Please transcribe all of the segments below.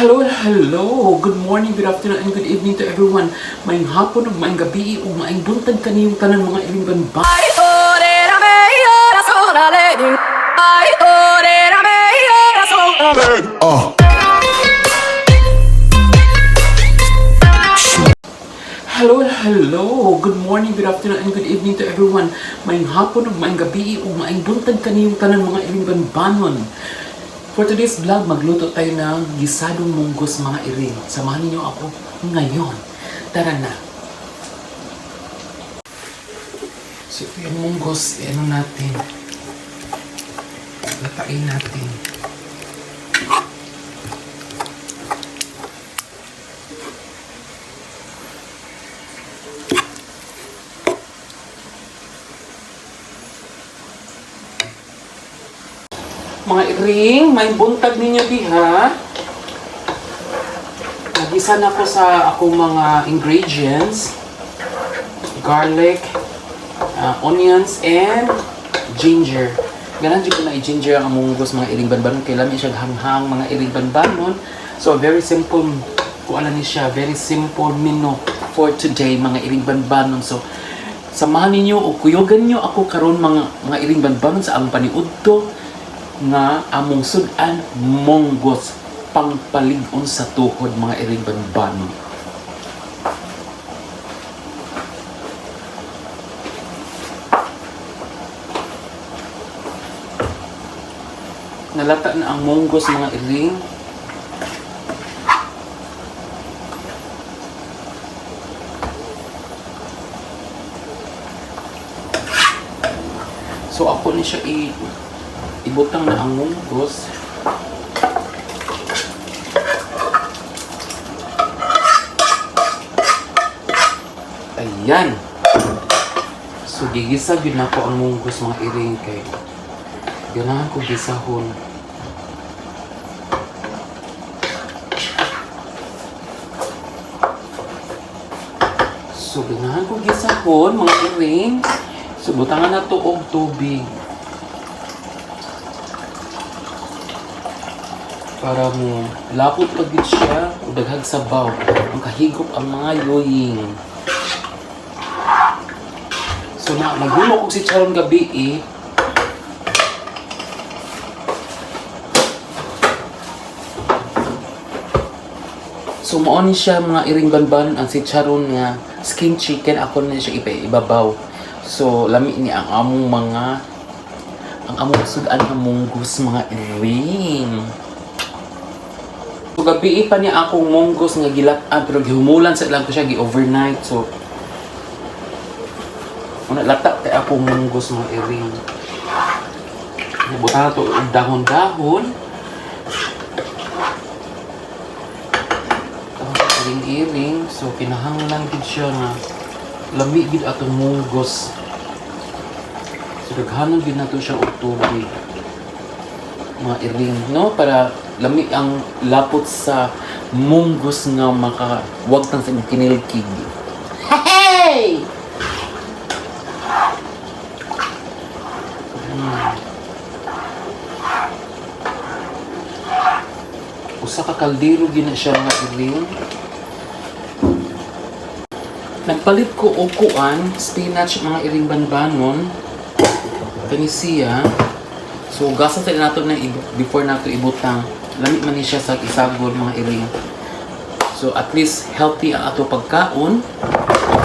Hello, hello! Good morning, good afternoon, and good evening to everyone. Maayong hapon ug maayong gabi ug maayong buntag kaniyong tanan, mga iring banban. Hello, hello! Good morning, good afternoon, and good evening to everyone. Maayong hapon ug maayong gabi ug maayong buntag kaniyong tanan, mga iring banbanon. For today's vlog, magluto tayo ng gisadong munggos, mga iring. Samahan niyo ako ngayon. Tara na! So ito yung munggos, ano natin. Latain natin. Mga iring, may buntag ninyo diha. Nagisa na ko sa akong mga ingredients. Garlic, onions, and ginger. Ganan jud ko na i-ginger ang munggos, mga iring banbanon, kay lami siya hanghang, mga iring banbanon. So very simple kuan ni siya, very simple menu for today, mga iring banbanon. So samahan ninyo o kuyogan ninyo ako karon, mga iring banbanon, sa among paniudto nga among sud-an, munggos pangpalig-on sa tuhod, mga iring banbanon. Nalata na ang munggos, mga iring. So ako ni siya ibutang na ang munggos. Ayan. So gigisa gyud nako ang munggos, mga iring, kay ganahan ko gisahon. So ganahan ko gisahon, mga iring. So butangan na to og tubig para mo lapot pa gid siya o daghag sabaw, ang kahigop ang mga yoying. So na naghimo kog sitcharon gabi eh. So mao ni siya, mga iring banban, ang sitcharon nga skin chicken, ako na siya ibabaw. So lami ni ang among mga ang among sudan nga munggos, mga iring. So gabi pa niya akong munggos nga gilat-an, pero gihumulan sa ilang ko siya gi-overnight. So una lata kay akong munggos, mga iring. Butan na to og dahon-dahon. Tapos iring-iring, so kinahanglan gid siya nga lami gid atong munggos. So daghanon gid nato siya og tubig, mga iring, no, para lami ang lapot sa munggos nga makawagtang sa imong kinilkig. Hey! Usa ka kaldero gina siya, mga iring. Nagpalit ko og kuan, spinach, mga iring banbanon. Kani siya. So gasan sa nato na before nato ibutang. Lami man ni siya sa isagol, mga iring. So at least healthy ang ato pagkaon,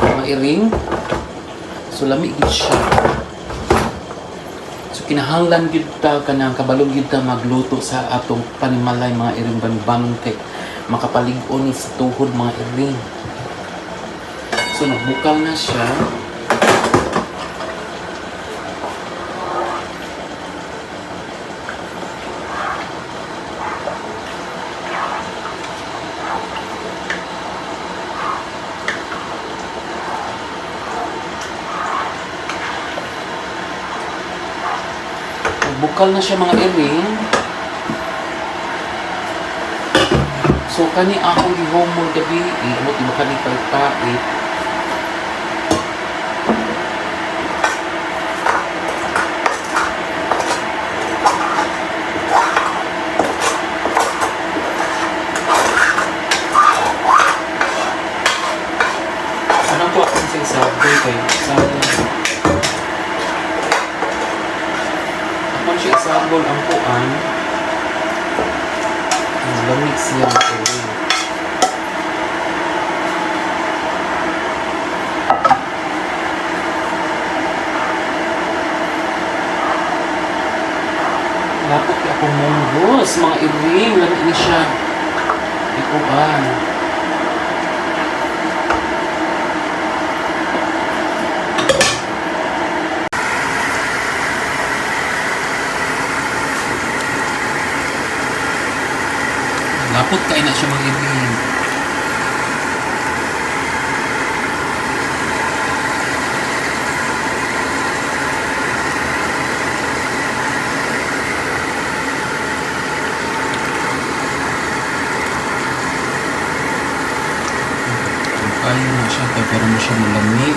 mga iring. So lami gid siya. So kinahanglan gyud ta kanang kabalo gyud ta magluto sa atong panimalay, mga iring banbanon, kay makapalig-on ni sa tuhod, mga iring. So nagbukal na siya. Nagbukal na siya, mga iring. So kani akong gihumol gabi, iamot iba kani pagpait. Lami siya mga. Lapot kay akong munggos, mga iring. Lami ni siya. Ikuan. Lapot kay na siya mga iring. Kayo na siya kay pero mo siya malami.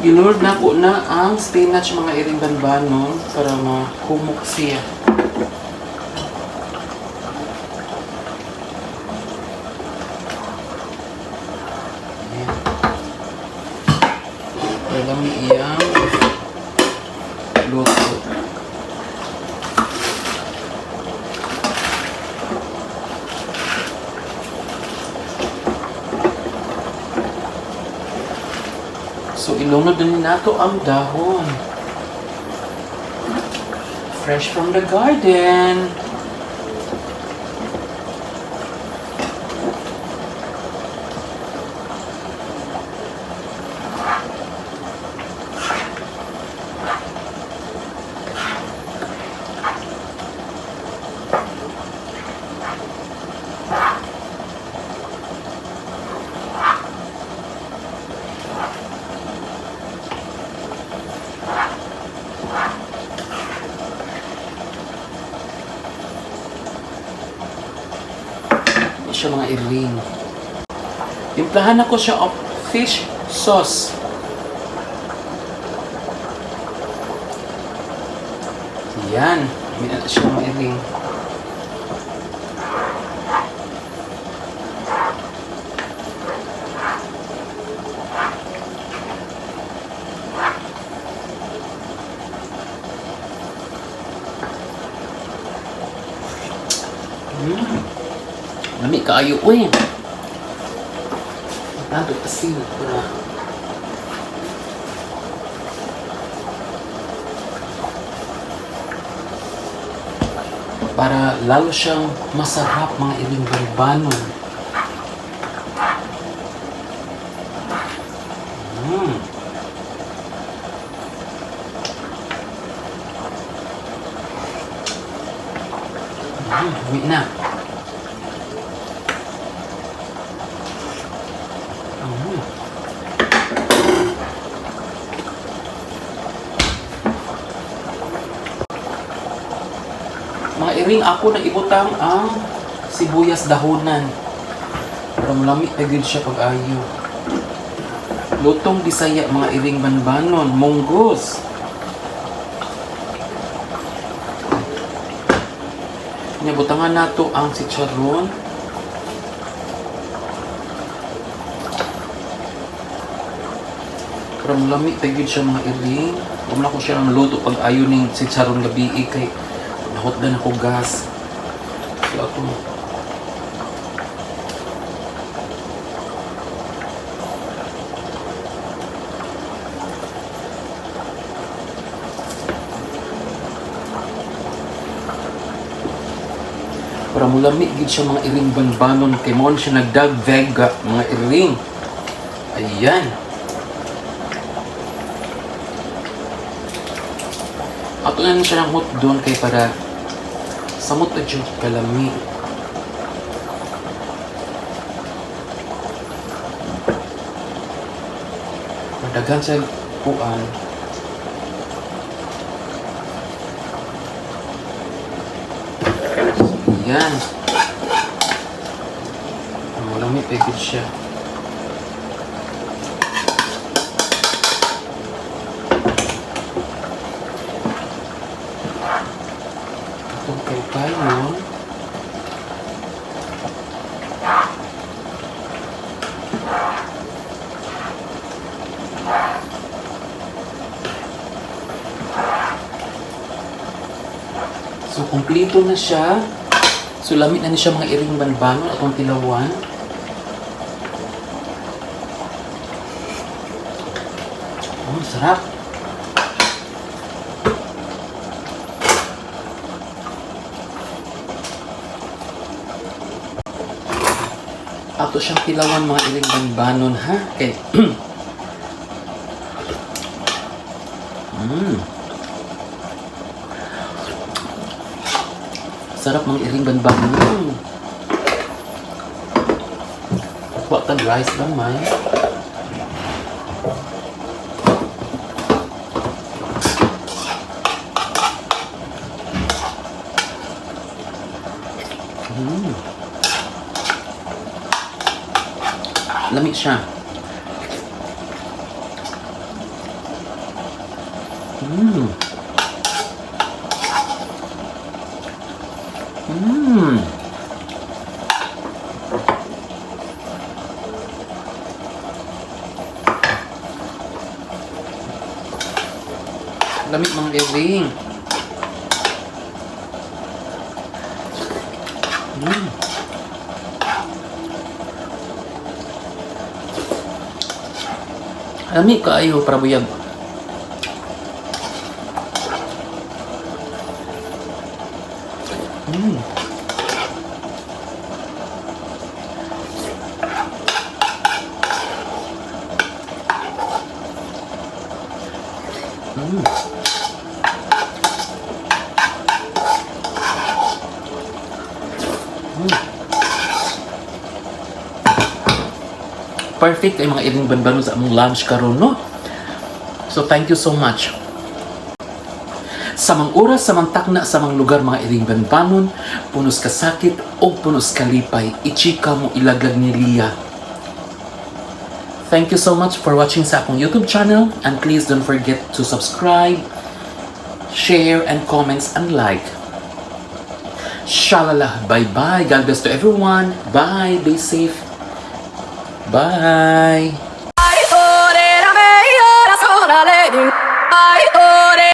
Gilord na ko na ang spinach mga iring banbanon para mahumok siya. Ayan. Para lang iyang luto. So ilunod din nato ang dahon. Fresh from the garden. Hindi siya mga iring. Timplahan ako siya of fish sauce. Yan. May na siya mga iring. Lami kaayo uy. Tanto asin para lalo siyang masarap mga iring barbanon. Mm. Uwi na. Mm. Mga iring, ako na ibutang ang sibuyas dahonan. Para malami pa gyud siya pag-ayo. Lutong Bisaya mga iring banbanon, munggos. Nya butangan nato ang chicharon. Para malami pa gyud siya mga iring. Huwag na ko siya ang luto pag ayo ning chicharon gabi kay nahotdan ako gas. So ato para mulami gid siya mga iring banbanon kay mo siya nagdag vega mga iring. Ayan. Ato na siya ng hot doon kay para samot na jud kalami. Daghan sa kuan. Yan. Lami pa gud siya. Atong paypayon. So, kumpleto na siya. So, lami na ni siya, mga iring banbanon, atong tilawan. Oh, sarap. Ato siyang tilawan, mga iring banbanon, ha? Okay. Sarap, mga iring banbanon. Wa tag rice lang may. Lami siya. Lami, mga iring. Lami kaayo para buyag. Perfect ay, mga iring banbanon, sa among lunch karon, no? So thank you so much. Samang oras, samang takna, samang lugar, mga iring banbanon, punos kasakit o punos kalipay, ichika mo ilaglag ni Lia. Thank you so much for watching sa akong YouTube channel and please don't forget to subscribe, share, and comments and like. Shalala, bye-bye. God bless to everyone. Bye. Be safe. Bye. I